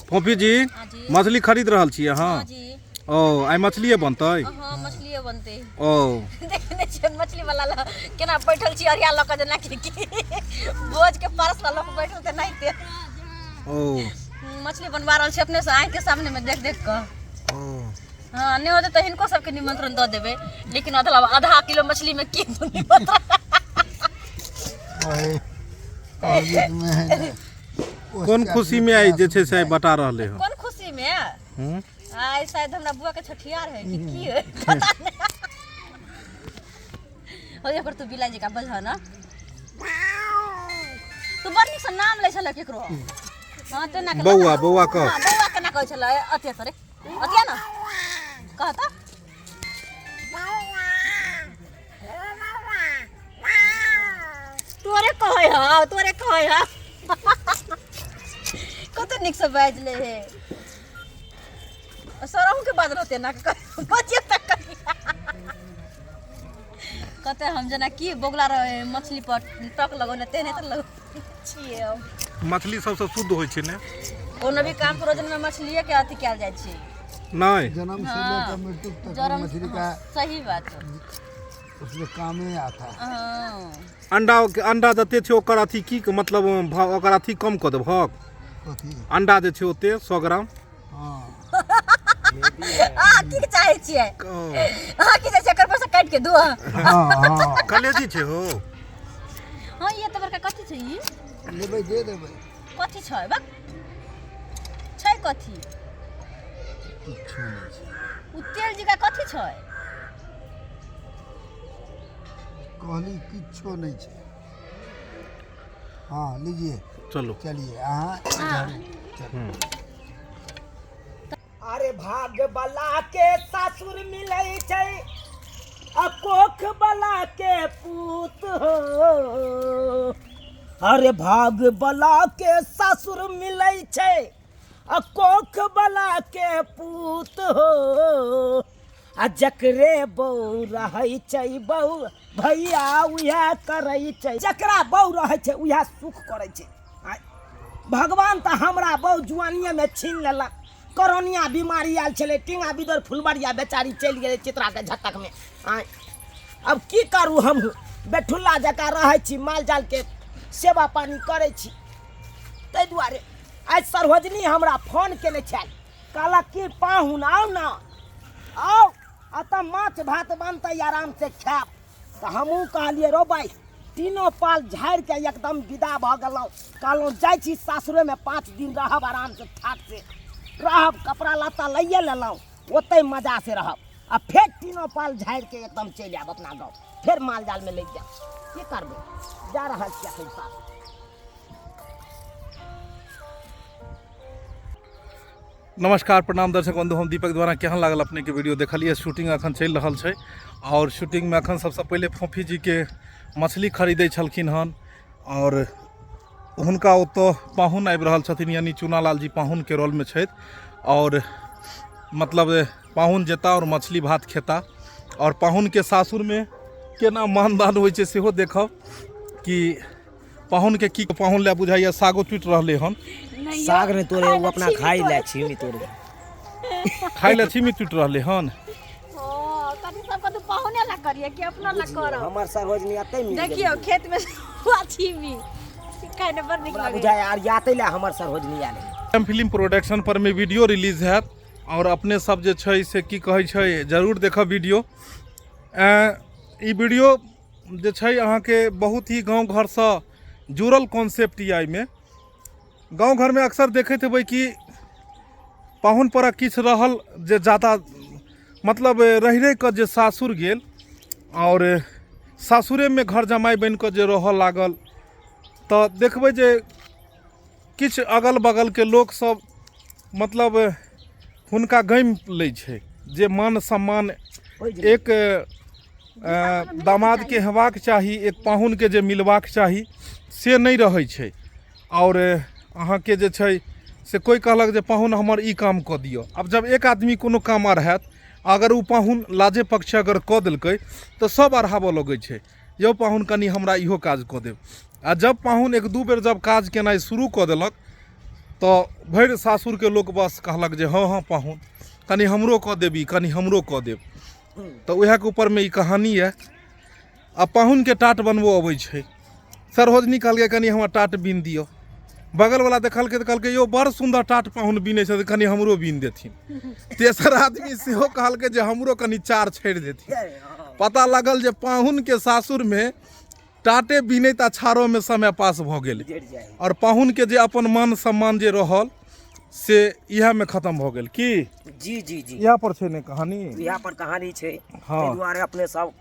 फोफी जी, हाँ जी। मछली खरीद रहल छी अहाँ? हाँ जी। ओ आइ मछलिए बनतै? हाँ, मछलिए बनतै। ओ देखने छियै मछली वाला लग केना बैठल छी अरिया लऽ कऽ, जेना कि भोज के परस लऽ कऽ बैठल तेनाहिते। ओ मछली बनवा रहल छी अपने से आँखि के सामने में देख देख कऽ। ओ हाँ, नहि होतै तऽ हिनको सबके निमंत्रण दऽ देबै, लेकिन आधा आधा किलो मछली में की निमंत्रण? कोन खुशी में आइ जे छै से आइ बटा रहलै हँ? कोन खुशी में? हूँ। आइ शायद हमरा बुआ के छठियार है कि की है, पता नहीं। ओ एकर तू बिलाइ जकाँ बजह ना, तू बड़ नीकसँ नाम लै छलै केकरो। हाँ, तेना के बौआ, बौआ कह। हाँ, बौआ केना कहै छलै? अथिया तोरे अथिया ना कह तऽ। तोरे कहै हौ, तोरे कहै हौ। कते नीकसँ बाजि ले हे सर, अहूँके बाजल होते ना बजिए तक कते। हम जेना की बोगला रहे मछली पर टक लगौने तेहने तऽ लग छियै हम। मछली सबसँ शुद्ध होइ छै ने? कोनो भी काम प्रयोजन में मछलिए के अथी कयल जाइ छै। नहि, जन्म से लेकर मृत्यु तक जरम मछली का सही बात उसमें काम ही आता है। हाँ। अंडा अंडा जते छै ओकर अथी की मतलब ओकर अथी कम कऽ देबहक? कथी? अंडा जे छै ओते 100 ग्राम। हाँ। अहाँ की चाहै छियै? अहाँ की चाहै छियै, एकर पर से काटि के दू? हाँ हाँ। कलेजी छै हो। हाँ, ई एते बड़का कथी छै ई? लेबै दे देबै। कथी छै बक छै कथी? किछु नहि छै। उ तेल जकाँ कथी छै? कहली किछो नहि छै। हाँ, लीजिए। चलू, चलिए अहाँ इधर चलू। अरे भाग बला के सासुर मिलै छै आ कोख बला के पूत हो। अरे भाग बला के सासुर मिलै छै आ कोख बला के पूत हो, आ जकरे बहू रहै छै बहू भैया उएह करै छै। जकरा बहू रहै छै उएह सुख करै छै। आँय, भगवान तऽ हमरा बहु जुआनिएमे छीन लेलक। करोनिया बीमारी आयल छलै, टींगा बिदर फुलबरिया बेचारी चलि गेलै चित्राके झटकमे। आँय, अब की करू, हमहूँ बेठुल्ला जकाँ रहै छी, माल जालके सेवा पानी करै छी। ताहि दुआरे आइ सरोजनी हमरा फोन केने छल, कहलक कि पाहुन आउ ने, आउ एतऽ माछ भात बनतै, आरामसँ खायब। तऽ हमहूँ कहलियै रौ भाइ, तीनो पाल झाड़िके एकदम विदा भऽ गेलहुँ। कहलहुँ जाइ छी सासुरेमे 5 दिन रहब, आरामसँ ठाटसँ रहब, कपड़ा लत्ता लैए लेलहुँ, ओतहि मजासँ रहब आ फेर तीनो पाल झाड़िके एकदम चलि आयब अपना गाँव, फेर माल जालमे लागि जायब। की करबै, जा रहल छी एखन सासुर। नमस्कार, प्रणाम दर्शक बंधु, हम दीपक द्वारा। केहन लागल अपने के वीडियो देखलिए? शूटिंग अखन चलि रहल छै और शूटिंग में अखन सबसे पहिले फोफी जी के मछली खरीदै छलखिन हन और हुनका ओतऽ पाहुन आबि रहल छथिन, यानी चूनालाल जी पाहुन के रोल में छथि और मतलब पाहुन जेता और मछली भात खेता और पाहुन के सासुर में केना मानदान होइ छै सेहो देखब कि पाहुन के की पाहुन लए बुझाइए सागो टूटि रहलै हन। साग नहि तोड़े, ओ अपना खाइ लए छिमी तोड़े। खाइ लए छिमी टूटि रहलै हन। हाँ, कथी सब कथी पाहुने ला करिए कि अपना ला करब? हमर सरोजनी एतै मिल गेल। देखियौ खेत में हुआ छिमी खाइ ने बड़ नीक हमरा लगैए। बुझाय आर याते लए हमर सरोजनी आयल है। एम फिल्म प्रोडक्शन पर में वीडियो रिलीज हैत और अपने सब जे छै से की कहै छै जरूर देखब वीडियो। ई वीडियो जे छै अहाँके बहुत ही गाँव घरसँ जुड़ल कॉन्सेप्ट यऽ। एहिमे गाँव घरमे अक्सर देखैत हेबै कि पाहुन परक किछु रहल जे जादा मतलब रहि रहि कऽ जे सासुर गेल आओर सासुरेमे घर जमाइ बनि कऽ जे रहऽ लागल, तऽ देखबै जे किछु अगल बगलके लोकसभ मतलब हुनका गमि लै छै जे मान सम्मान एक दामादके हेबाक चाही, एक पाहुनके जे मिलबाक चाही से नहि रहै छै। आओर अहाँके जे छै से कोइ कहलक जे पाहुन हमर ई काम कऽ दिअ। आब जब एक आदमी कोनो काम अढ़ायत, अगर ओ पाहुन लाजे पक्ष अगर कऽ देलकै तऽ सब अढ़ाबऽ लगै छै, यौ पाहुन कनि हमरा इहो काज कऽ देब। आ जब पाहुन एक दू बेर जब काज केनाइ शुरू कऽ देलक तऽ भरि सासुरके लोक बस कहलक जे हँ हँ पाहुन कनि हमरो कऽ देबी, कनि हमरो कऽ देब। तऽ उएहके ऊपरमे ई कहानी यऽ। आ पाहुनके टाट बनबो अबै छै। सरहोजनी कहलकै कनि हमरा टाट बीन दिअ। बगलवला देखलकै तऽ कहलकै यौ बड़ सुन्दर टाट पाहुन बीनै छथिन, कनि हमरो बीन देथिन। तेसर आदमी सेहो कहलकै जे हमरो कनि चार छाड़ि देथिन। पता लागल जे पाहुनके सासुरमे टाटे बीनैत आ छाड़ोमे समय पास भऽ गेल आओर पाहुनके जे अपन मान सम्मान जे रहल से इएहमे खतम भऽ गेल। की जी जी जी, इएह पर छै ने कहानी? इएह पर कहानी छै। हँ। ताहि दुआरे अपने सब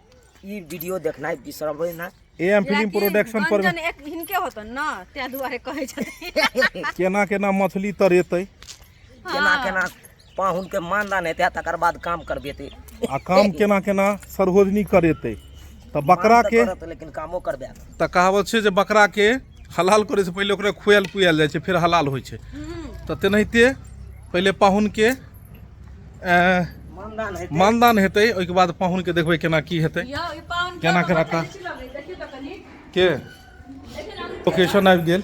ई वीडियो देखनाइ बिसरबै ना। ए एम फिल्म प्रोडक्शन पर गंजन एक हिनके होतन ना, ताहि दुआरे कहै छथिन। केना केना मछली तरेतै, केना केना पाहुन के मानदान हेतै, तकर बाद काम करबेतै आ काम केना केना सरहोजनी करेतै। तऽ बकरा के करत, लेकिन कामो करबेत। तऽ कहावत छै जे बकरा के हलाल करै से पहिले ओकरा खुआयल पियायल जाइ छै, फेर हलाल होइ छै। तऽ तेनाहिते पहिले पाहुन के मानदान हेतै, मानदान हेतै, ओहिके बाद पाहुन के देखबै केना की हेतै, यौ ई पाहुन केना केना का के लोकेशन आबि गेल।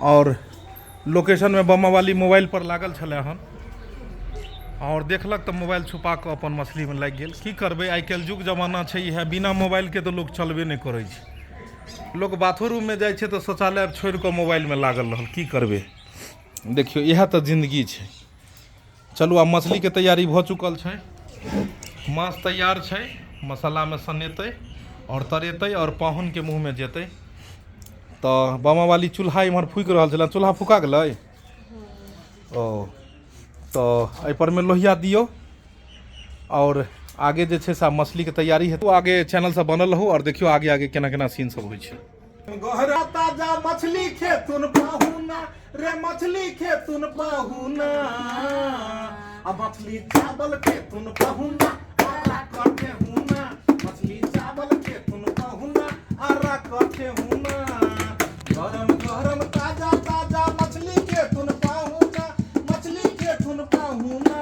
और लोकेशनमे बमावाली मोबाइल पर लागल छलै हन और देखलक तऽ मोबाइल छुपा कऽ अपन मछलीमे लागि गेल। की करबै, आइ काल्हि युग जमाना छै इएह, बिना मोबाइलके तऽ लोक चलबे नहि करै छै। लोक बाथरूममे जाइ छै तऽ शौचालय छोड़ि कऽ मोबाइलमे लागल रहल। की करबै, देखियौ इएह तऽ जिन्दगी छै। चलू आब मछलीके तैयारी भऽ चुकल छै, माछ तैयार छै, मसालामे सनेतै आओर तरेतै आओर पाहुनके मुँहमे जेतै। तऽ बामावाली चूल्हा इम्हर फूकि रहल छलै, चूल्हा फुका गेलै। ओ तऽ एहिपरमे लोहिया दियौ आओर आगे जे छै से आब मछलीके तैयारी हेतै। आगे चैनल सब बनल रहू आओर देखियौ आगे आगे केना केना सीन सब होइ छै। गहरा ताजा मछली खेतुन पाहुना रे, मछली खेतुन पाहुना, आ मछली चावल खेतुन पाहुना आरा कटे हुना, मछली चावल खेतुन पाहुना आरा कटे हुना, गरम गरम ताजा ताजा मछली खेतुन पाहुना, मछली खेतुन पाहुना,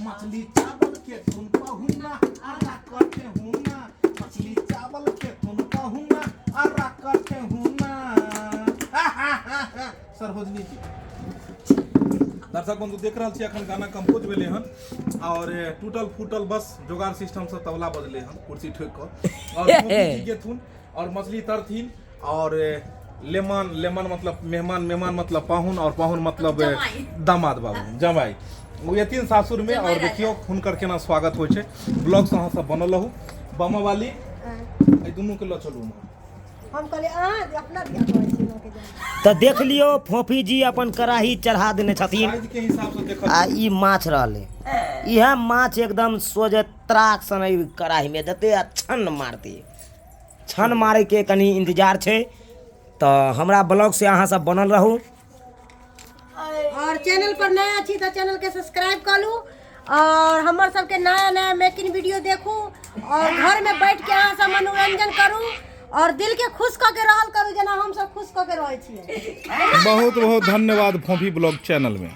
मछली चावल खेतुन पाहुना आरा कटे हुना, मछली चावल खेतुन पाहुना आरा कटे हुना। सरहोजनी जी, दर्शक बंधु देख रहल छी अखन गाना कंपोज भेलै हन और टूटल फूटल बस जोगार सिस्टम से तबला बजलै हन कुर्सी ठोकि कऽ और गोपी जी गेथुन और मछली तरथिन और लेमान, लेमान मतलब मेहमान, मेहमान मतलब पाहुन और पाहुन मतलब जमाई। दामाद बाबू जमाई ओ एथिन सासुर में और देखियो हुनकर केना स्वागत होइ छै। ब्लॉग से अहाँ सब बनल रहू। बामावाली एहि दुनू के लऽ चलू उम्हर। हम कहलियै अहाँ अपना बियाह करै छी लोकके जान। तऽ देख लियौ फोफी जी अपन कड़ाही चढ़ा देने छथिन साइज के हिसाब से देखल। आ ई माछ रहलै, इएह माछ एकदम सोझे त्राक सन एहि कड़ाहीमे देतै आ छन मारतै। छन मारैके कनि इंतजार छै। तऽ हमरा ब्लॉग से अहाँ सब बनल रहू और चैनल पर नया छी तऽ चैनल के सब्सक्राइब कऽ लू और हमर सबके नया नया मेकिंग वीडियो देखू और घर में बैठ के अहाँ सब मनोरंजन करू और दिल के खुश कऽ के रहल करू, जेना हम सब खुश कऽ के रहै छियै। बहुत बहुत धन्यवाद फोफी ब्लॉग चैनल में।